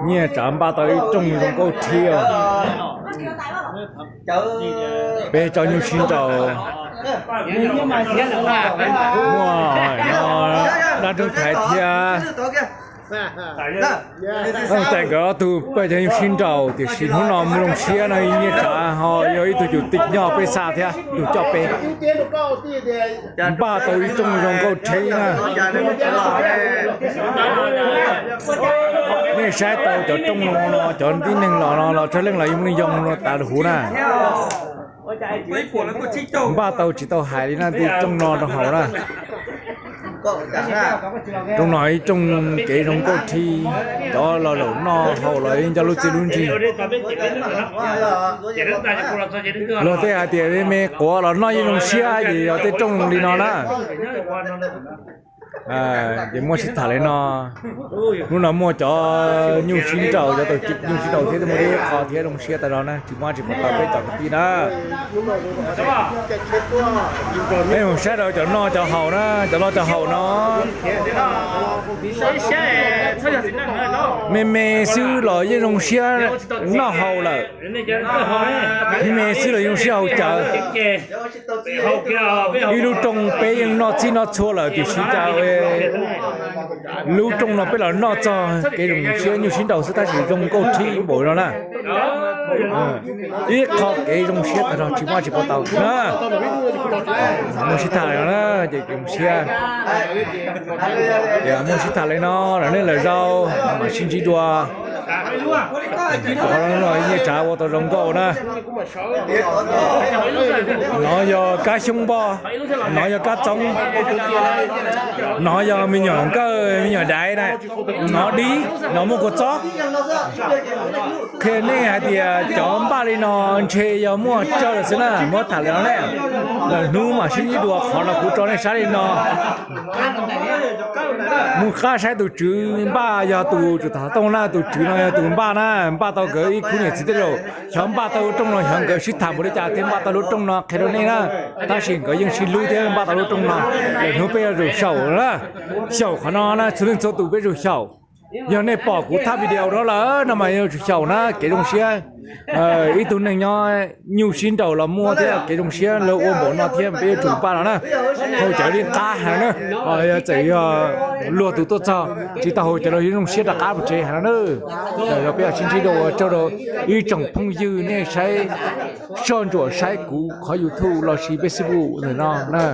Nyiaj tsav npaj tau ib rooj zoo nkauj thiab. Peb tso nyuj sib nraus, muaj dab roob thaiv thiab. Txais nkawd ob tug pab cov nyuj sib nraus, tiam sis hnub no mus zoo siab no nyiaj tsav ho yog ib tug cus tim nyob peb xa thiab tus coj peb. Npaj tau ib rooj zoo nkauj thiab na. Nej saib tau cov rooj no no cov tib neeg los no los tsawg leej los yeej muaj neeg yoo no tas huv na. Npaj tau tsis tau hais li na, tib rooj no rau haus na. Rooj no ib rooj kev zoo nkauj thiab, cov los zaum noj haus los yeej nco lub txiaj lub ntsig. Luag tej hais tias me quav los noj yeej zoo siab ces yog tej rooj li no na. Ces muaj sib tham li no. Hnub no muaj cov nyuj sib nraus, cov tau nyuj sib nraus thiab muaj ib qho thiab zoo siab tas zog na, tsis muaj tsis pom tau peb cov kwv tij na. Peb mus saib rau cov noj cov haus na, cov noj cov haus no. Me me xwb los yeej zoo siab noj haus lawm. Me me xwb los yeej zoo siab haus cawv. Ib lub rooj peb yeej noj txhij noj txhua lawm tiam sis cas lub rooj no peb los noj txog kev zoo siab nyuj sib nraus xwb tab sis zoo nkauj thiab npaum no na. Ib qho kev zoo siab tag nrho tsis muaj tsis pom tau na. Muaj sib tham li no na, ces zoo siab. Muaj sib tham li no los nej lawm zaus mam sib ntsib dua. Qhov no nyiaj tsav ua tau zoo nkauj na. No yog kab xyoob npoj, no yog kab txoob, no yog me nyuam nkawj me nyuam daiv na, no dib, no muaj kua txob. Qhia nej hais tias cov npaj li no ntshe yog muaj tsawg lawm xwb na, muab tham li no ne. Lwm hnub mam sib ntsib dua, qhov no kuv tso nej saib li no. Mus qab saib tus tswv npaj yog tus tswv tham tooj na, tus tswv no yog tus npaj na, npaj tau nkawd ib khub niam txiv tej zaum xyov npaj tau lub rooj no xyov nkawd sib tham npaum li cas thiaj npaj tau lub rooj no qhia rau nej na. Tab sis nkawd yeej sib hlub thiab npaj tau lub rooj no. Lwm hnub peb yuav tsum xyaum na, xyaum qhov no na, txhua leej txhua tus peb tsum xyaum. Yog nej pom kuv thaj video no lawm no mas yuav tsum xyaum na, kev zoo siab. Ib tug neeg nyob nyuj sib nraus los muaj thiab kev zoo siab lawv ua npaum no thiab peb yuav tsum npaj no na. Haus cawv li qab heev na, yog txawm yog luag tus tuaj txog tsis tau haus cawv los yuav zoo siab rov qab mus tsev heev no na. Yog peb sib ntsib dua ua tsaug rau ib tsoom phooj ywg nej saib, soj ntsuam saib kuv qhov YouTube los sis Facebook ntawm no na.